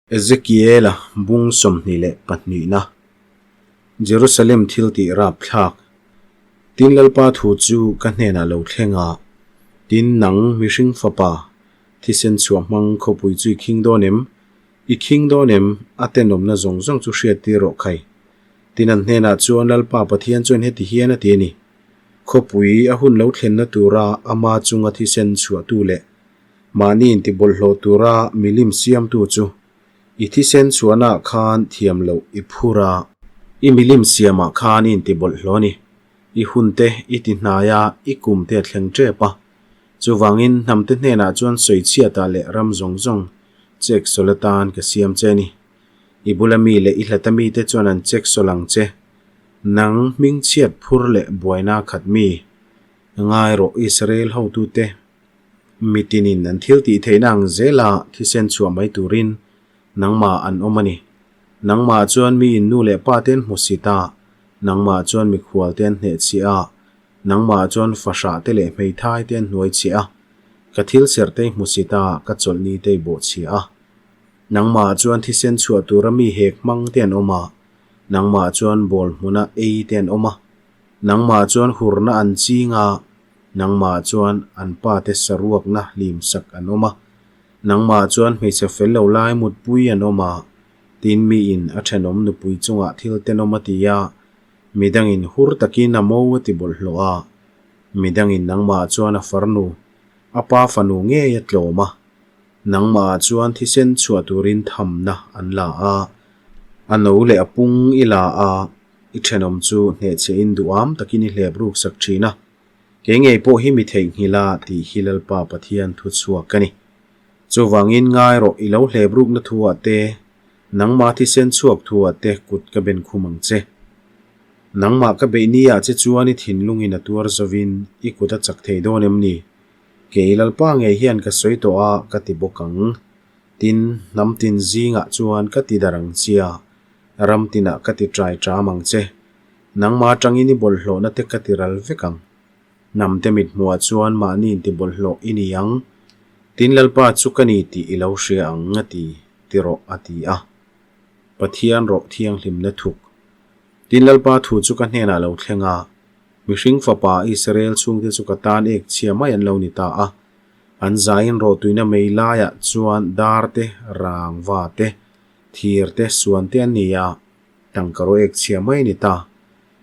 Ezekiela bung 22na Jerusalem thiltih rapthlak Tin Lalpa thu chu ka hnenah lo thleng a, Tin nang mihring fapa, thisen chhuah hmang khawpui chu i khing dawn em? I khing dawn em? A tenawmna zawng zawng chu hriattir rawh khai. Tin an hnenah chuan Lalpa Pathian chuan heti hian a ti a ni, Khawpui a hun lo thlenna tura ama chunga thisen chhuahtu leh Mahni intibawlhhlawh tura milim siamtu chu i thisen chhuahnaah khan thiam loh i phur a. I milim siamah khan i intibawlhhlawh a ni. I hunte i ti hnai a, i kumte a thleng tep a. Chuvangin hnamte hnenah chuan sawichhiatah leh ram zawng zawng chek sawl atan ka siam che a ni. I bula mi leh i hlata mite chuan an chek sawl ang che. Nang hmingchhiat phur leh buaina khat mi ngai rawh Israel hotute. Mitinin an thil tih theihna ang zela thisen chhuah mai turin nangmah an awm a ni. Nangmah chuan mi in nu leh pa te an hmu si ta, nangmah chuan mikhual te an hneh chhiah a, nangmah chuan fahrah te leh hmeithai te an hnuai chhiah a, ka thil serh te i hmu si ta, ka chawlhni te i bawh chhiah a. Nangmah chuan thisen chhuah tura mi hek hmang te an awm a, nangmah chuan bawl hmuna ei te an awm a, nangmah chuan hurna an ching a, Nangmah chuan an pate saruakna hlim sak an awm a, nangmah chuan hmeichhe fel lo lai mutpui an awm a, tin miin a thenawm nupui chungah thil tenawm a ti a, midangin hur takin a mo a ti bawlhhlawh a, midangin nangmah chuan a farnu, a pa fanu ngei a tlawm a, nangmah chuan thisen chhuah turin thamna an la a, a no leh a pung i la a, i thenawm chu hnehchhiahin duham takin i hlep ruk sak thin a. Kei ngei pawh hi mi theihnghilh a tih hi Lalpa Pathian thu chhuak ka ni. Chuvangin ngai rawh i lo hlep rukna thu ah te, nangmah thisen chhuak thu ah te kut ka ben khum ang che. Nangmah ka beih ni ah che chuan i thinlungin a tuar zovin i kut a chak thei dawn em ni? Kei Lalpa ngei hian ka sawi tawh a ka ti bawk ang. Tin, hnam tin zingah chuan ka ti dar ang chia, ram tinah ka ti trai ṭam ang che. Nangmah atangin i bawlhhlawhna te ka ti ral vek ang. Hnamte mit hmuhah chuan mahni intibawlhhlawh i ni ang. Tin Lalpa chu ka ni tih i lo hria ang a ti, ti rawh a ti a. Pathian rawh thianghlimna thuk. Tin Lalpa thu chu ka hnenah lo thleng a, mihring fapa Israel chhungte chu ka tan ek chhia mai an lo ni ta a. An zaiin rawhtuina mei laiah chuan dar te, rangva te, thir te, suan te an ni a. Tangka rawh ek chhia mai a ni ta.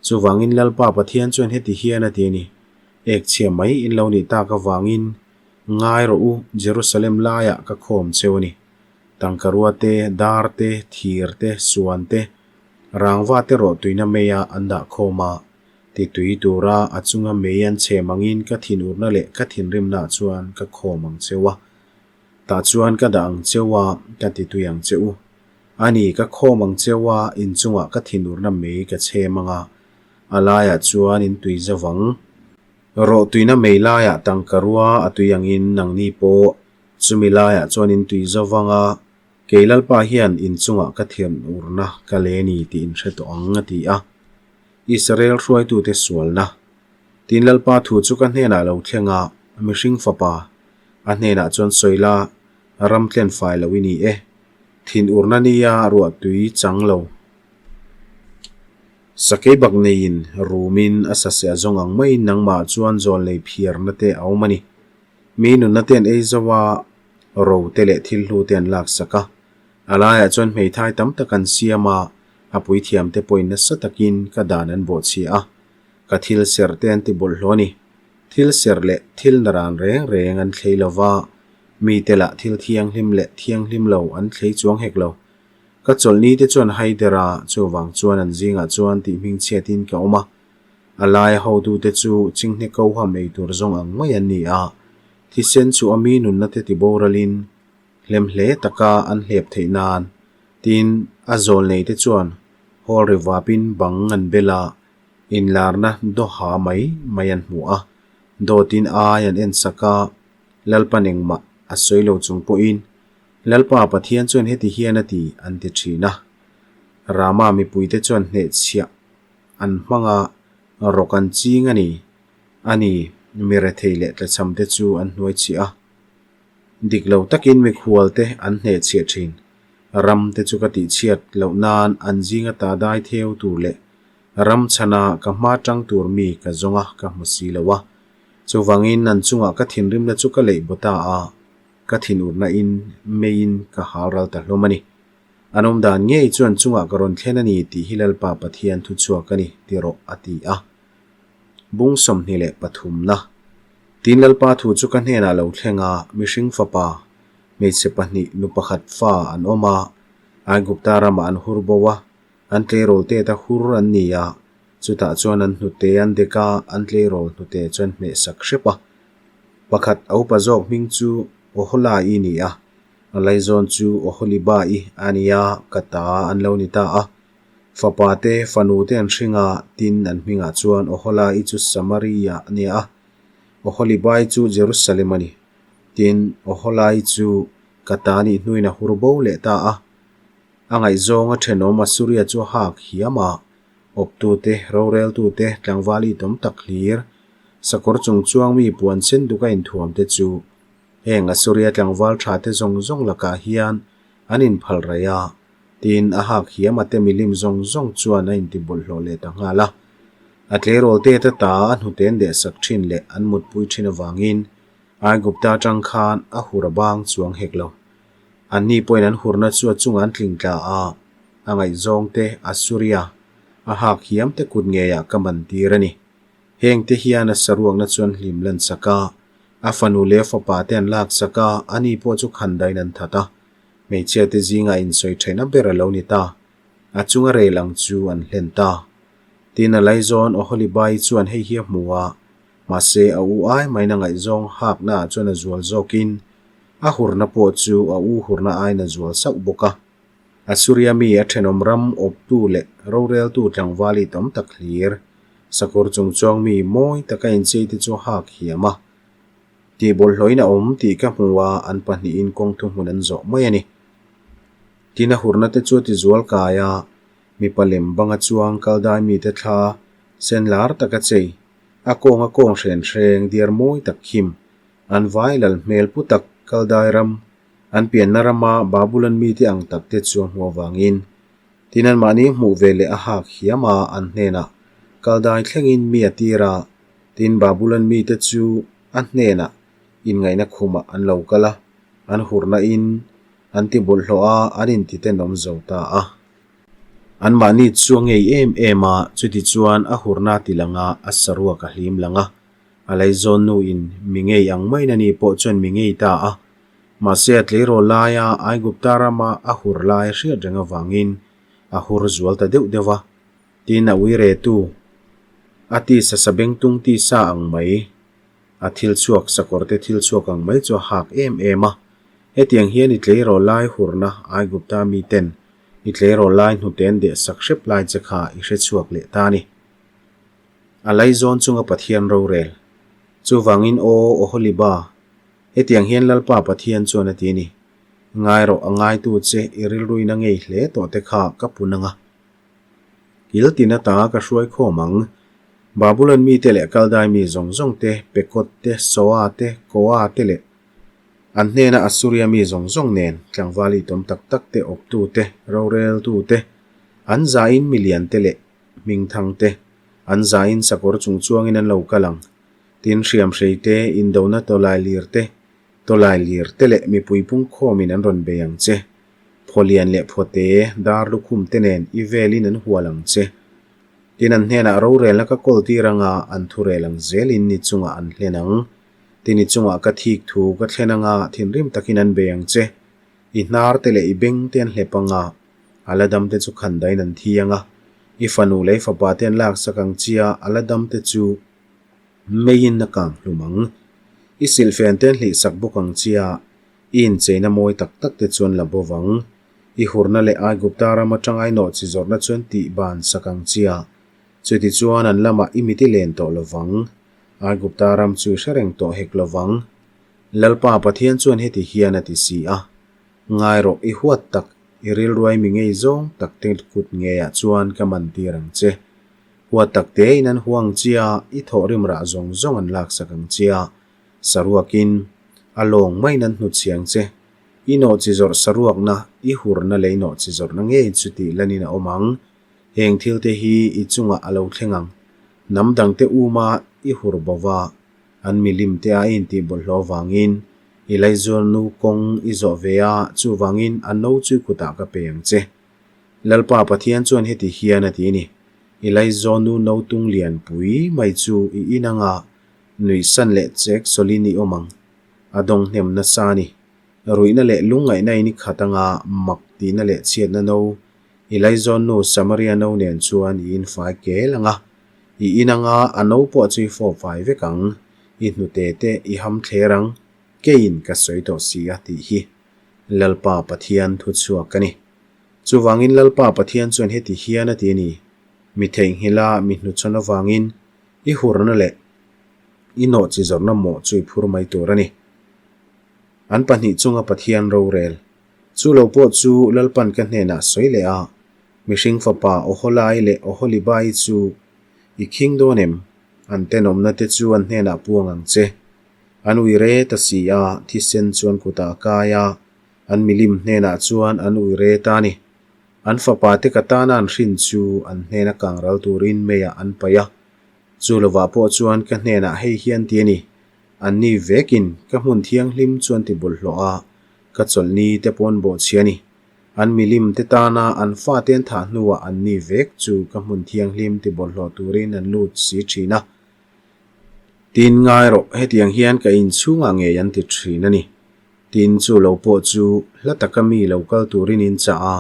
Chuvangin Lalpa Pathian chuan heti hian a ti a ni, Ek chhia mai in lo nih tak avangin ngai rawh u, Jerusalem laiah ka khawm cheu a ni. Tangka rua te, dar te, thir te, suan te, rangva te rawh tuina meia an dah khawm a, ti tui tura a chunga mei an chhem angin ka thinurna leh ka thinrimnaah chuan ka khawm ang cheu a. Tah chuan ka dah ang cheu a, ka ti tui ang che u. A ni, ka khawm ang cheu a, inchungah ka thinurna mei ka chhem ang a, a laiah chuan in tui zo vang. Rawh tuina mei laiah tangka rua a tui angin nangni pawh chumi laiah chuan in tui zo vang a, kei Lalpa hian inchungah ka thinurna ka le ni tih in hre tawh ang, a ti a. Israel hruaitute sualna. Tin Lalpa thu chu ka hnenah lo thleng a, mihring fapa, a hnenah chuan sawi la, ram tlen fai lo i ni e. Thinurna nia ruahtui chang lo. Sakei bak neiin rumin a sase a zawng ang maiin nangmah chuan zawl nei phiarna te a awm a ni. Mi nunna te an ei zo a, ro te leh thil hlu te an laksak a. A laiah chuan hmeithai tam tak an siam a, a puithiam te pawhin nasa takin ka dan an bawhchhia a. Ka thil serh te an ti bawlhhlawh a ni. Thil serh leh thil naran reng reng an thlei lo va, Mite lah thil thianghlim leh thianghlim lo an thlei chuang hek lo. Ka chawlhni te chuan haider a, chuvang chuan an zingah chuan tih hmingchhiatin ka awm a. A laia hotute chu chinghne koham ei tur zawng ang mai an ni a, thisen chu a mi nunna te tiboralin hlem hle taka an hlep theih nan, tin, a zawlnei te chuan hawl ri vapin bang an bel a, inlarna dawha mai mai an hmu a, dawtin ai an ensak a, Lalpan engmah a sawi lo chung pawhin Lalpa Pathian chuan heti hian a ti an ti thin a. Rama mipuite chuan hnehchhiah an hmang a, rawk an ching a ni. A ni, mi rethei leh tlachhamte chu an hnuaichhiah a. Dik lo takin mikhualte an hnehchhiah thin. Ramte chu ka tihchhiat loh nan an zinga ta dai theu tur leh ram chhana ka hma tang tur mi ka zawng a, ka hmu si lo a. Chuvangin an chungah ka thinrimna chu ka leih baw ta a, ka thinurna in meiin ka hal ral ta hlawm a ni. An awm dan ngei chuan chungah ka rawn thlen a ni tih hi Lalpa Pathian thuchhuak a ni ti rawh a ti a. Bung 23 na. Tin Lalpa thu chu ka hnenah lo thleng a, mihring fapa, hmeichhe pahnih nu pakhat fa an awm a, Aigupta ramah an hur bo a, an tleirawl tet a hur an ni a, chutah chuan an hnute an dek a, an tleirawl hnute chu an hmehsak hrep a. Pakhat a upa zawk hming chu Ohola-i ni a, A laizawn chu Oholiba-i a ni a, ka ta an lo ni ta a. Fapa te, fanu te an hring a, tin an hmingah chuan Ohola-i chu Samaria a ni a, Oholiba-i chu Jerusalem a ni. Tin, Ohola-i chu ka ta nih hnuin a hur bo leh ta a. A ngaihzawng a thenawm Asuria chu a hak hiam a, awptute, roreltute, tlangval itawm tak hlir, sakawr chung chuang mi puan sen duk a inthuam te chu Heng Asuria tlangval tha te zawng zawng lakah hian an inphal raih a, tiin a hak hiam a te milim zawng zawng chuan a intibawlhhlawh leh ta nghal a. A tleirawl te ta ta a hnuten deh sak thin leh an mutpui thin avangin Aigupta atang khan a hur a bang chuang hek lo. Anni pawhin an hurna chu a chungah an tling tla a, a ngaihzawng te Asuria a hak hiam te kut ngeiah ka man tir a ni. Hengte hian a saruakna chu an hlim lan sak a, a fanu leh a fapa te an lak sak a, ani pawh chu khandaiin an that a. Hmeichhia te zingah insawi theihna ber a lo ni ta. A chunga rel ang chu an hlen ta. Tin a laizawn Oholibai chuan hei hi a hmu a, mahse a u ai main a ngaihzawng hakna ah chuan a zual zawkin a hurna pawh chu a u hurna aiin a zual sauh bawk a. Asuria mi a thenawm ram awptu leh roreltu tlangval i tam tak hlir. Sakawr chungchuang mi mawi taka inchei te chu hak hiam a. Tih bawlhhlawhin a awm tih ka hmu a, an pahnihin kawng thuhmun an zawh mai a ni. Tin a hurna te chu a ti zual kai a, mipa lem banga chuang kaldai mite thla sen lar taka chei, a kawnga kawng hren hreng diar mawi tak khim, an vai lal hmel pu tak kaldai ram An pianna rama Babulon mite ang takte chu a hmuh avangin tin anmahni hmuh ve leh a hak hiam a, an hnenah kaldai thlengin mi a tir a, tin Babulon mite chu a hnenah inngaihna khumah an lo kal a, an hurna in an ti bawlhhlawh a, an inti tenawm zo ta a. Anmahni chu a ngei em em a, chutichuan a hurna ti lang a, a saruak a hlim lang a. A laizawn nu in mi ngei ang maiin ani pawh chuan mi ngei ta a. Mahse a tleirawl laia Aigupta rama a hur lai a hriat reng avangin a hur zual ta deuh deuh a. Tin a ui retu a tisa sabengtung tisa ang mai, a thil chhuak sakawrte thil chhuak ang mai chu a hak em em a. Hetiang hian i tleirawl lai hurna Aigupta miten i tleirawl lai hnuten deh sak hrep lai che kha i hrechhuak leh ta a ni. A laizawn chunga Pathian rorel. Chuvangin aw, Oholiba, hetiang hian Lalpa Pathian chuan a ti a ni, Ngai rawh, a ngaitu che i rilruin a ngei hle tawh te kha ka pun ang a. Kil tin ata ka hruai khawm ang. Babulon mite leh Kaldai mi zawng zawng te, Pekot te, Soa te, Koa te leh an hnena Assuria mi zawng zawng nen, tlangval itawm tak tak te, awptu te, roreltu te, an zain milian te leh Hmingthang te, an zain sakawr chung chuangin an lo kal ang. Tin, hriamhrei te, indona tawlailir te, tawlailir te leh mipui pungkhawmin an rawn bei ang che. Phawlian leh phawte, dar lukhum te nen i velin an hual ang che. Tin, an hnenah rorelna ka kawl tir anga an thurel ang zelin ni chungah an hlen ang. Tin, i chungah ka thik thu ka thlen anga thinrim takin an bei ang che. I hnar te leh i beng te an hlep anga A la dam te chu khandaiin an thi ang a, i fanu leh i fapa te an laksak ang chi a, a la dam te chu meiin a kang hlum ang. I silhfen te an hlihsak bawk ang chi a, i incheina mawi tak tak te chu an la bo vang. I hurna leh Aigupta ram atanga i nawhchi zawrhna chu an tih ban sak ang chi a, chutichuan an lamah i mit i len tawh lo vang. Aigupta ram chu i hre reng tawh hek lo vang. Lalpa Pathian chuan heti hian a ti si a, Ngai rawh, i huat tak, i rilruai mi ngei zawng tak te kut ngeiah chuan ka man tir ang che. Huat tak tein an huang che a, i thawhrim rah zawng zawng an laksak ang che a, saruakin a lawng maiin an hnutchhi ang che. I nawhchizawrh saruakna, i hurna leh i nawhchizawrhna ngei chu tih lanin a awm ang. Heng thilte hi i chungah a lo thleng ang. Hnam dangte uma i hur bo va, an milim te a intih bawlhhlawh avangin i laizawnnu kawng i zawh ve a, chuvangin a no chu i kutah ka pe ang che. Lalpa Pathian chuan heti hian a ti a ni, I laizawnnu no tung lianpui mai chu i in anga nuihsan leh chek sawlin i awm ang. A dawng hnem nasa a ni. Ruihna leh lungngaihna in i khat anga mak tihna leh chhiatna no i laizawnnu Samaria no nen chuan i infai kel ang a, i in anga a no pawh chu i fawp fai vek ang, i hnute te i ham thler ang, keiin ka sawi tawh si a tih hi Lalpa Pathian thu chhuak a ni. Chuvangin Lalpa Pathian chuan heti hian a ti a ni, Mi theihnghilh a, mi hnuchhawn avangin i hurna leh i nawhchizawrhna mawh chu i phur mai tur a ni. An pahnih chunga Pathian rorel. Chu lo pawh chu Lalpan ka hnenah sawi leh a, Mihring fapa Oholai leh Oholibai chu i khing dawn em? An tenawmna te chu an hnenah puang ang che. An ui re ta si a, thisen chu an kutah a kai a, an milim hnenah chuan an ui re ta a ni. An fapa te ka tana an hrin chu an hnena kangral turin meiah an paih a. Chu lovah pawh chuan ka hnenah hei hian ti a ni, Anni vekin ka hmun thianghlim chu an ti bawlhhlawh a, ka chawlhni te pawn bawhchhia a ni. An milim te tana an fate an thah hnuah anni vek chu ka hmun thianghlim ti bawlhhlawh turin an lut si thin a. Tin ngai rawh, hetiang hian ka inchhungah ngei an ti thin a ni. Tin chu lo pawh chu hla taka mi lo kal turin in chah a,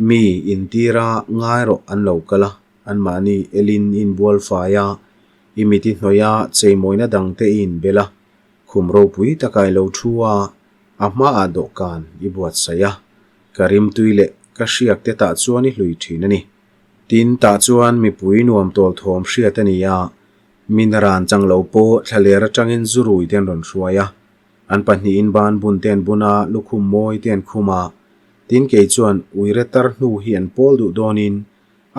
mi intira ngai rawh an lo kal a, anmahni elin inbual fai a, I mit i hnawih a, cheimawina dangte i inbel a, khum ropui takah i lo thu a, a hmaah dawhkan i buatsaih a, ka rimtui leh ka hriak te tah chuan i hlui thin a ni. Tin, tah chuan mipui nuam tawl thawm hriat a ni a, mi naran chang lo pawh thlaler atangin zu rui te an rawn hruai a, an pahnihin ban bun te an bun a, lukhum mawi te an khum a, tin kei chuan uire tar hnu hi an pawl duh dawnin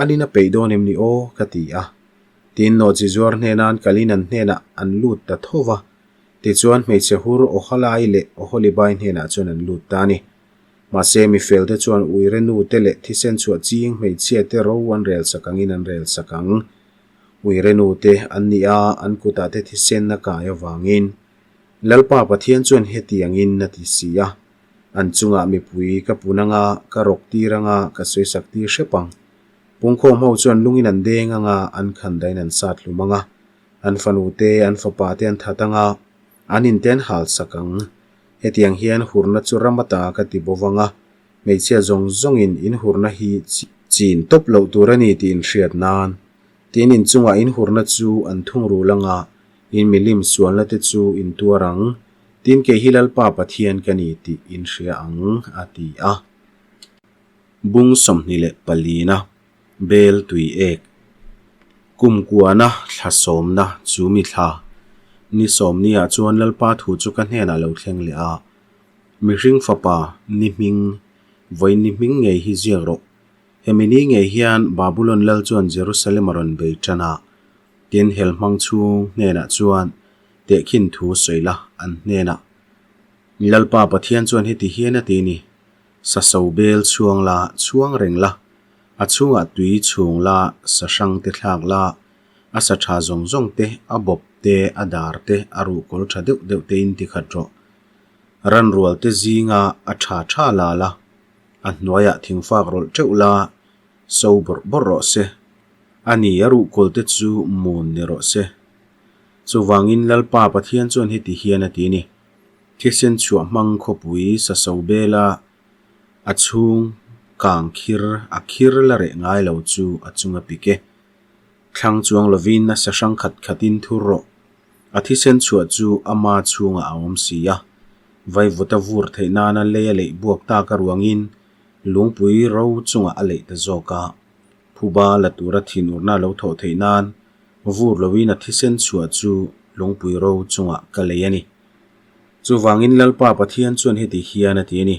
an in a peih dawn em ni aw ka ti a. Tin, nawhchi zuar hnena an kalin an hnenah an lut ta tho va. Tichuan, hmeichhe hur Ohalai leh Oholibai hnenah chuan an lut ta a ni. Mahse, mifelte chuan uire nute leh thisen chhuah ching hmeichhiate ro an rel sak angin an rel sak ang. Uire nute an ni a, an kutah te thisen a kai avangin Lalpa Pathian chuan hetiangin a ti si a, An chungah mipui ka pun anga, ka rawk tir anga, ka sawisak tir hrep ang. Pungkhawm ho chuan lungin an deng anga, an khandain an sat hlum anga, an fanu te, an fapa te an that anga, an in te an hal sak ang. Hetiang hian hurna chu ram ata ka ti bo vang a, hmeichhia zawng zawngin in hurna hi chin tawp loh tur a ni tih in hriat nan. Tin in chungah in hurna chu an thungrul anga, in milim sualna te chu in tuar ang. Tin kei hi Lalpa Pathian ka ni tih in hria ang, a ti a. Bung 24na, Bel tui ek. Kum kuana thla sawmna chu mi thla. Ni sawmniah chuan Lalpa thu chu ka hnenah lo thleng leh a, Mihring fapa, ni hming, vawi ni hming ngei hi ziak rawh. Hemi ni ngei hian Babulon lal chuan Jerusalem a rawn bei tan a, tin hel hmang chhung hnenah chuan tehkhin thu sawi la an hnenah. Lalpa Pathian chuan heti hian a ti ni, Sa so bel chhuang la, chhuang reng la, a chhungah tui chhung la, sa hrang te thlak la, a sa tha zawng zawng te, a bawp te, a dar te, a ruhkawl tha deuh deuh te in ti khat rawh. Ranrual te zinga a tha tha la la, a hnuaiah thingfak rawlh teuh la, so bawrh bawrh rawh se. A ni, a ruhkawl te chu mun ni rawh se. Chuvangin Lalpa Pathian chuan heti hian a ti a ni. Thisen chhuah hmang khawpui sa so bela a chhung kang khir a khir la reh ngai lo chu a chung a pik e. Thlang chuang lovin a sa hrang khat khatin thur rawh. A thisen chhuah chu ama chhungah a awm si a. Vaivuta vur theih nana lei a leih buak tak a ruangin lungpui ro chungah a leih ta zawk a. Phuba la tura thinurna lo thawh theih nan vur lovin a thisen chhuah chu lungpui ro chungah ka lei a ni. Chuvangin Lalpa Pathian chuan heti hian a ti a ni,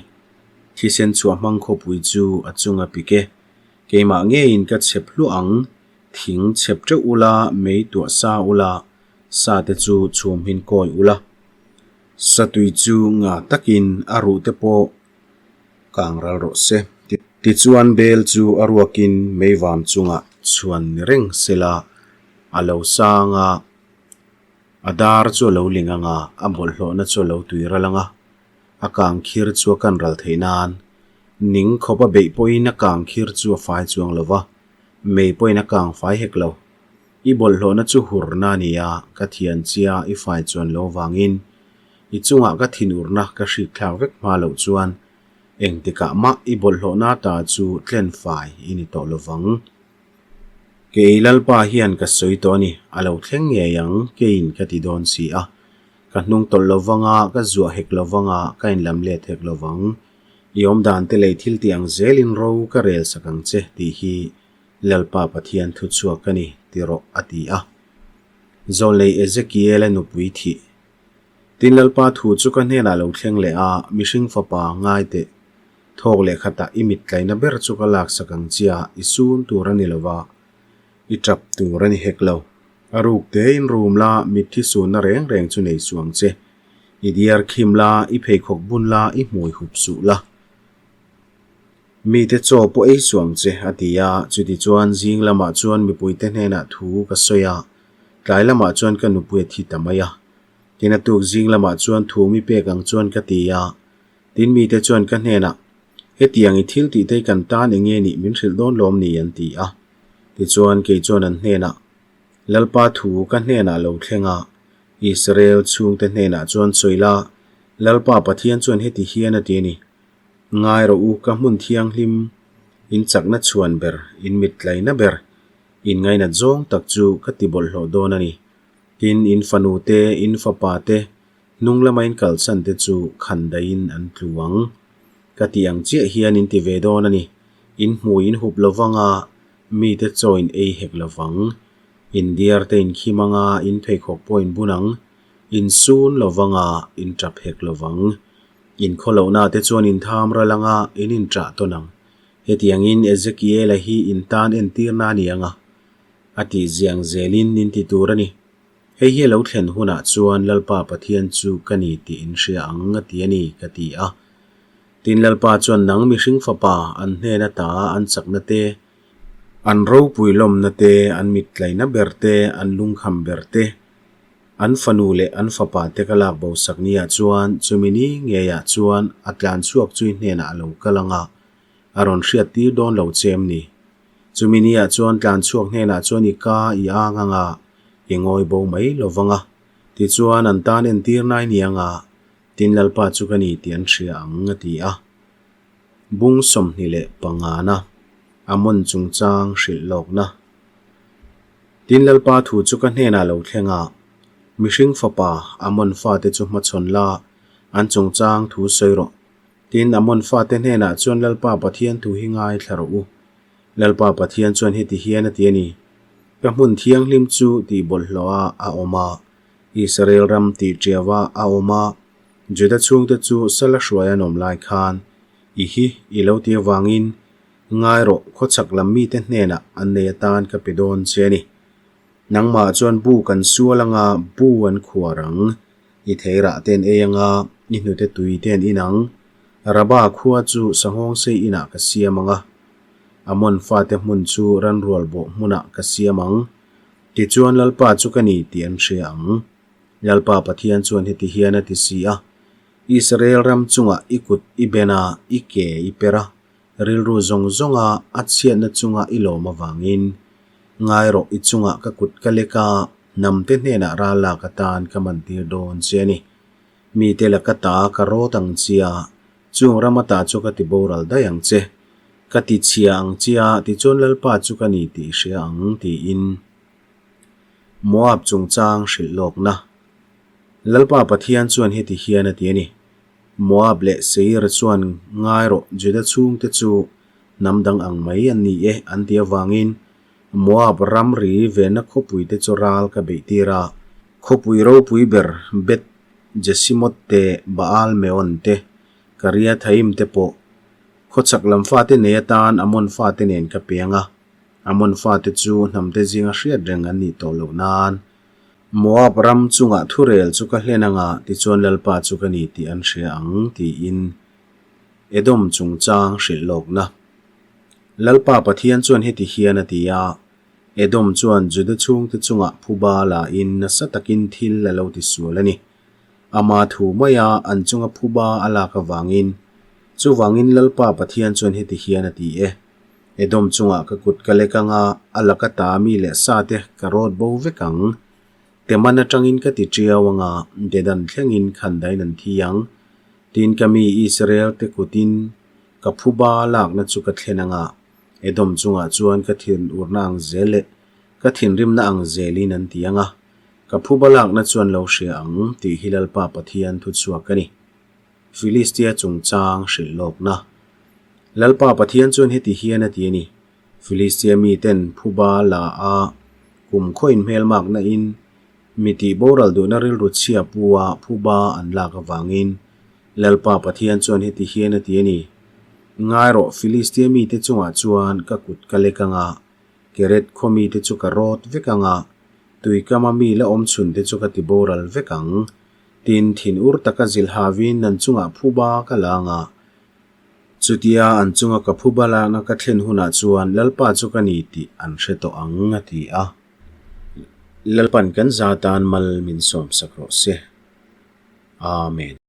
Thisen chhuah hmang khawpui chu a chung a pik e. Keimah ngeiin ka chhep hluah ang, thing chhep teuh ula, mei tuah sa ula, sa te chu chhum hin kawi ula. Satui chu nga takin a ruhte pawh kang ral rawh se. Tichuan bel chu a ruakin meivam chungah chhuan ni reng sela a lo sang a, a dar chu a lo ling ang a, a bawlhhlawhna chu a lo tui ral ang a, a kang khir chu a kan ral theih nan. Ning khawp a beih pawhin a kang khir chu a fai chuang lo va, mei pawhin a kang fai hek lo. I bawlhhlawhna chu hurna a ni a, ka thian chia i fai chuan lo vangin i chungah ka thinurna ka hrikthlak vek hma loh chuan engtikah mah i bawlhhlawhna ta chu tlen fai i ni tawh lovang. Kei Lalpa hian ka sawi tawh a ni, a lo thleng ngei ang, keiin ka ti dawn si a. Ka hnung tawlh lovang a, ka zuah hek lovang a, ka inlam let hek lovang. I awmdan te lei thil tih ang zelin ro ka rel sak ang che tih hi Lalpa Pathian thu chhuak ka ni, ti rawh, a ti a. Zawlnei Ezekiela nupui thih. Tin Lalpa thu chu ka hnenah lo thleng leh a, mihring fapa ngai teh. Thawk leh khatah i mit tlaina ber chu ka laksak ang chia, i sun tur a ni lo va, i tap tur a ni hek lo. A ruk tein rum la, mitthi sunna reng reng chu nei suh ang che. I diar khim la, i pheikhawk bun la, i hmui hup suh la. Mite chaw pawh ei suh ang che, a ti a. Chutichuan zing lamah chuan mipuite hnenah thu ka sawi a, tlai lamah chuan ka nupui a thi ta mai a. Tin a tuk zing lamah chuan thu mi pek ang chuan ka ti a. Tin mite chuan ka hnenah, Hetiang i thil tih te hi kan tan eng nge nih min hrilh dawn lawm ni? an ti a. Tichuan kei chuan an hnenah, Lalpa thu ka hnenah lo thleng a, Israel chhungte hnenah chuan sawi la, Lalpa Pathian chuan heti hian a ti a ni, Ngai rawh u, ka hmun thianghlim, in chakna chhuan ber, in mit tlaina ber, in ngainat zawng tak chu ka ti bawlhhlawh dawn a ni. Tin, in fanu te, in fapa te, hnung lama in kalsan te chu khan daihin an tlu ang. Ka tih ang chiah hian in ti ve dawn a ni. In hmui in hup lovang a, mite chaw in ei hek lovang. In diar te in khim ang a, in pheikhawk pawh in bun ang. In sun lovang a, in tap hek lovang. In khawlohna te chuan in tham ral anga in inṭah tawn ang. Hetiangin Ezekiela hi in tan entirna a ni ang a, a tih ziang zelin in ti tur a ni. Hei hi a lo thlen hunah chuan Lalpa Pathian chu ka ni tih in hria ang a ti a ni, ka ti a. Tin Lalpa chuan nang mihring fapa an hnen ata an chakna te, an ropui lawmna te, an mittlaina ber te, an lungkham ber te, An fanu leh an fapa te ka lak bo sak ni ah chuan chumi ni ngei ah chuan a tlan chhuak chu i hnenah a lo kal ang a, a rawn hriat tir dawn lo che em ni? Chumi ni ah chuan tlan chhuak hnenah chuan i ka i ang ang a, i ngawi bo mai lo vang a, tichuan an tan entir nai ni ang a, tin Lalpa chu ka ni tih an hria ang, a ti a. Bung 25na, Amon chungchang hrilh lawkna. Tin Lalpa thu chu ka hnenah lo thleng a, Mihring fapa, Amon fate chu hmachhawn la, an chungchang thu sawi rawh. Tin, Amon fate hnenah chuan Lalpa Pathian thu hi ngaithla rawh u. Lalpa Pathian chuan heti hian a ti a ni, Ka hmun thianghlim chu tih bawlhhlawh a a awm a, Israel ram tih ṭiau a a awm a, Juda chhungte chu sala hruai an awm lai khan, i hi i lo ti avangin, Ngai rawh, khawchhak lam mite hnenah an nei atan ka pe dawn che a ni. Nangmah chuan bu kan sual anga bu an khuar ang, i theirah te an ei anga i hnute tui te an in ang. Raba khua chu sanghawngsei inah ka siam ang a, Amon fate hmun chu ranrual bawh hmunah ka siam ang. Tichuan Lalpa chu ka ni tih an hria ang. Lalpa Pathian chuan heti hian a ti si a, Israel ram chungah i kut i ben a, i ke i per a, Rilru zawng zawnga a chhiatna chunga i lawm avangin, ngai rawh i chungah ka kut ka lek a, hnamte hnenah ral lak atan ka mantir dawn che a ni. Mite laka ta ka rawt ang chia, chung ram ata chu ka ti boral daih ang che. Ka ti chhia ang chia, tichuan Lalpa chu ka ni tih i hria ang, tiin Moab chungchang hrilh lawkna. Lalpa Pathian chuan heti hian a ti a ni. Moab leh Seir chuan ngai rawh Juda chhungte chu hnam dang ang mai an ni e an ti avangin Moab ramri venna khawpuite chu ral ka beih tir a, khawpui ropui ber Beth Jesimoth te, Baal Meon te, Kariathaim te pawh khawchhak lam fate nei atan Amon fate nen ka piang a, Amon fate chu hnamte zinga hriat reng an nih tawh loh nan. Moab ram chungah thurel chu ka hlen anga, tichuan Lalpa chu ka ni tih an hria ang, tiin Edom chungchang hrilh lawkna. Lalpa Pathian chuan heti hian a ti a, Edom chuan Juda chhungte chungah phuba lain nasa takin thil a lo tisual a ni. Ama thu maia an chunga phuba a lak avangin, chuvangin Lalpa Pathian chuan heti hian a ti e, Edom chungah ka kut ka lek anga a laka ta mi leh sa te ka rawt bo vek ang. Teman atangin ka ti tiau anga Dedan thlengin khandain an thi ang. Tin ka mi Israel te kutin ka phuba lakna chu ka thlen anga Edom chungah chuan ka thinurna ang zel leh ka thinrimna ang zelin an ti anga ka phuba lakna chuan lo hria ang tih hi Lalpa Pathian thuchhuak a ni. Filistia chungchang hrilh lawkna. Lalpa Pathian chuan heti hian a ti a ni, Filistia miten phuba la a, kum khawiin hmelmakna in mi tih boral duhna rilru chhia pu a phuba an lak avangin Lalpa Pathian chuan heti hian a ti a ni, Ngai rawh, Filistia mite chungah chuan ka kut ka lek anga, Keret khaw mite chu ka rawt vek anga, tuikama mi la awm chhunte chu ka ti boral vek ang. Tin, thinur taka zilh havin an chungah phuba ka la anga. Chutia an chunga ka phuba lakna ka thlen hunah chuan Lalpa chu ka ni tih an hre tawh ang, a ti a. Lalpan kan za tan mal min sawmsak rawh se. Amen.